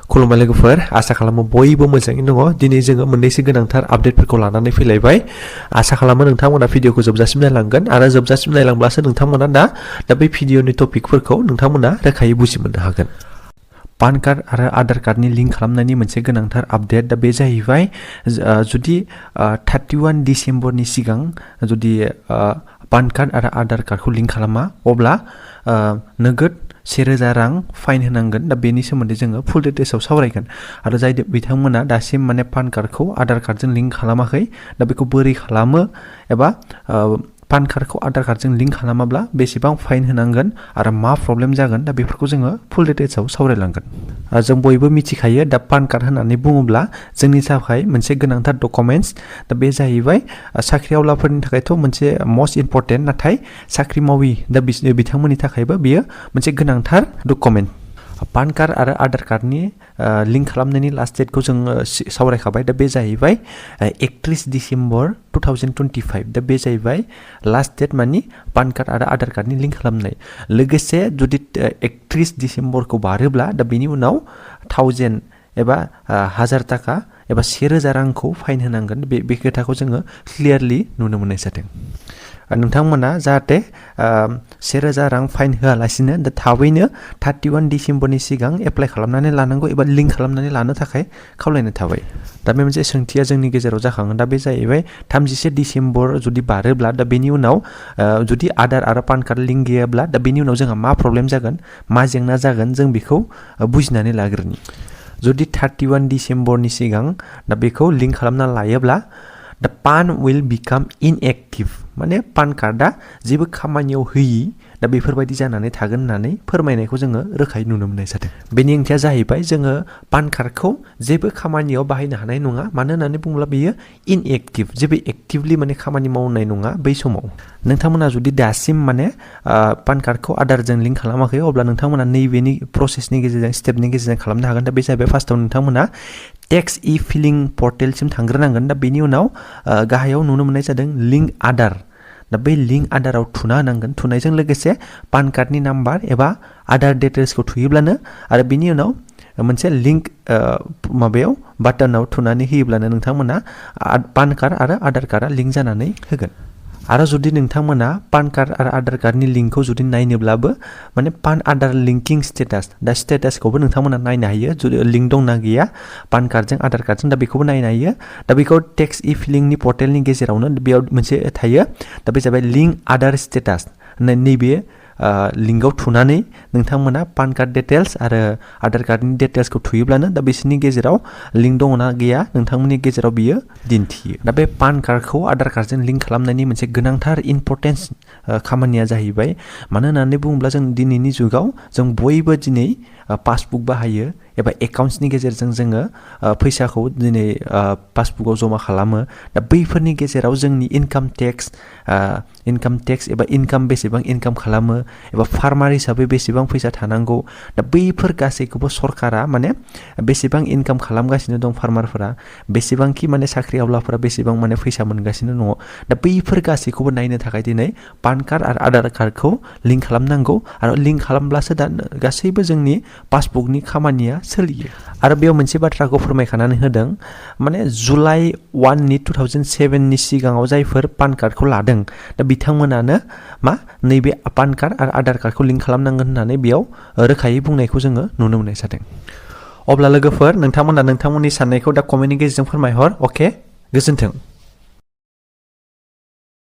खुलुमबाय लोगोफोर आसा खालामो बयबो मोजाङैनो दङ दिनै जोङो मोननैसो गोनांथार आपडेटफोरखौ लानानै फैलायबाय आसा खालामो नोंथांमोना भिडियोखौ जोबजासिम नायलांगोन आरो जोबजासिम नायलांब्लासो नोंथांमोना दा बे भिडियोनि टपिकफोरखौ नोंथांमोना रोखायै बुजिमोननो हागोन पान कार्ड आरो आधार कार्डनि लिंक खालामनायनि मोनसे गोनांथार आपडेट दा बे जाहैबाय जुदि 31 डिसेम्बरनि सिगां जुदि पान कार्ड आरो आधार कार्डखौ लिंक खालामा अब्ला नोगोद 1000 रां फाइन होनांगोन दा बेनि सोमोन्दै जोङो फुल डिटेल्सआव सावरायगोन आरो जाय बिथांमोना दासिम माने पान कार्डखौ आधार कार्डजों लिंक खालामाखै दा बेखौ बोरै खालामो एबा पान कार्डखौ आधार कार्डजों लिंक खालामाब्ला बेसेबां फाइन होनांगोन आरो मा प्रब्लेम जागोन दा बेफोरखौ जोङो फुल डिटेल्सआव सावरायलांगोन जों बयबो मिथिखायो दा पान कार्ड होननानै बुङोब्ला जोंनि थाखाय मोनसे गोनांथार डकुमेन्ट्स दा बे जाहैबाय साख्रिआवलाफोरनि थाखायथ' मोनसे मस्ट इम्परटेन्ट नाथाय साख्रि मावि दा बिथांमोननि थाखायबो बियो मोनसे गोनांथार डकुमेन्ट पान कार्ड आरो आधार कार्डनि लिंक खालामनायनि लास्ट डेटखौ जों सावरायखाबाय दा बे जाहैबाय 31 डिसेम्बर 2025 दा बे जाहैबाय लास्ट डेट मानि पान कार्ड आरो आधार कार्डनि लिंक खालामनाय लोगोसे जुदि 31 डिसेम्बरखौ बारोब्ला दा बेनि उनाव 1000 एबा 1000 थाखा एबा 1000 रांखौ फाइन होनांगोन बे खोथाखौ जोङो क्लियारलि नुनो मोननाय जादों नोंथांमोना जाहाथे 1000 रां फाइन होआलासिनो दा थाबैनो 31 डिसेम्बरनि सिगां एप्लाइ खालामनानै लानांगौ एबा लिंक खालामनानै लानो थाखाय खावलायनाय थाबाय दा बे मोनसे सोंथिया जोंनि गेजेराव जाखाङो दा बे जाहैबाय 31 डिसेम्बर जुदि बारोब्ला दा बेनि उनाव जुदि आधार आरो पान कार्ड लिंक गैयाब्ला दा बेनि उनाव जोंहा मा प्रब्लेम जागोन मा जेंना जागोन जों बेखौ बुजिनानै लाग्रोनि जुदि 31 डिसेम्बरनि सिगां दा बेखौ लिंक खालामना लायोब्ला the PAN will become inactive माने पान कार्डआ जेबो खामानियाव होयि दा बेफोरबायदि जानानै थागोन होननानै फोरमायनायखौ जोङो रोखायै नुनो मोननाय जादों बेनि ओंथिया जाहैबाय जोङो पान कार्डखौ जेबो खामानियाव बाहायनो हानाय नङा मानो होननानै बुङोब्ला बेयो इनएक्टिभ जेबो एक्टिभलि माने खामानि मावनाय नङा बै समाव नोंथांमोना जुदि दासिम माने पान कार्डखौ आधारजों लिंक खालामाखै अब्ला नोंथांमोना नैबेनि प्रसेसनि गेजेरजों स्टेपनि गेजेरजों खालामनो हागोन दा बे जाहैबाय फार्स्टआव नोंथांमोना टेक्स फिलिं पर्टेलसिम थांग्रोनांगोन दा बेनि उनाव गाहायाव नुनो मोननाय जादों लिंक आधार दा बै लिंक आधाराव थुना होनांगोन थुनायजों लोगोसे पान कार्डनि नाम्बार एबा आधार डिटेल्सखौ थुयोब्लानो आरो बिनि उनाव मोनसे लिंक माबायाव बाटनाव थुनानै होयोब्लानो नोंथांमोना पान कार्ड आरो आधार कार्डआ लिंक जानानै होगोन आरो जुदि नोंथांमोना पान कार्ड आरो आधार कार्डनि लिंकखौ जुदि नायनोब्लाबो माने पान आधार लिंकिं स्टेटास दा स्टेटासखौबो नोंथांमोना नायनो हायो जुदि लिंक दंना गैया पान कार्डजों आधार कार्डजों दा बेखौबो नायनो हायो दा बेखौ टेक्स फिलिंनि पर्टेलनि गेजेरावनो बेयाव मोनसे थायो दा बे जाबाय लिंक आधार स्टेटास नैबे लिंकआव थुनानै नोंथांमोना पान कार्ड डिटेल्स आरो आधार कार्डनि डिटेल्सखौ थुयोब्लानो दा बिसोरनि गेजेराव लिंक दङना गैया नोंथांमोननि गेजेराव बियो दिन्थियो दा बे पान कार्डखौ आधार कार्डजों लिंक खालामनायनि मोनसे गोनांथार इम्परटेन्स खामानिया जाहैबाय मानो होननानै बुङोब्ला जों दिनैनि जुगाव जों बयबो दिनै पासबुक बाहायो एबा एकाउन्ट्सनि गेजेरजों जोङो फैसाखौ दिनै पासबुकआव जमा खालामो दा बैफोरनि गेजेराव जोंनि इनकाम टेक्स एबा इनकाम बेसेबां इनकाम खालामो एबा फार्मार हिसाबै बेसेबां फैसा थानांगौ दा बैफोर गासैखौबो सरकारा माने बेसेबां इनकाम खालामगासिनो दं फार्मारफोरा बेसेबांखि माने साख्रि आवलाफोरा बेसेबां माने फैसा मोनगासिनो दङ दा बैफोर गासैखौबो नायनो थाखाय दिनै पान कार्ड आरो आधार कार्डखौ लिंक खालामनांगौ आरो लिंक खालामब्लासो दा गासैबो जोंनि पासबुकनि खामानिया सोलियो आरो बेयाव मोनसे बाथ्राखौ फोरमायखानानै होदों माने जुलाइ 1 2007नि सिगाङाव जायफोर पान कार्डखौ लादों दा बिथांमोनानो नैबे पान कार्ड आरो आधार कार्डखौ लिंक खालामनांगोन होननानै बेयाव रोखायै बुंनायखौ जोङो नुनो मोननाय जादों अब्ला लोगोफोर नोंथांमोना नोंथांमोननि साननायखौ दा कमेन्टनि गेजेरजों फोरमायहर अके गोजोन्थों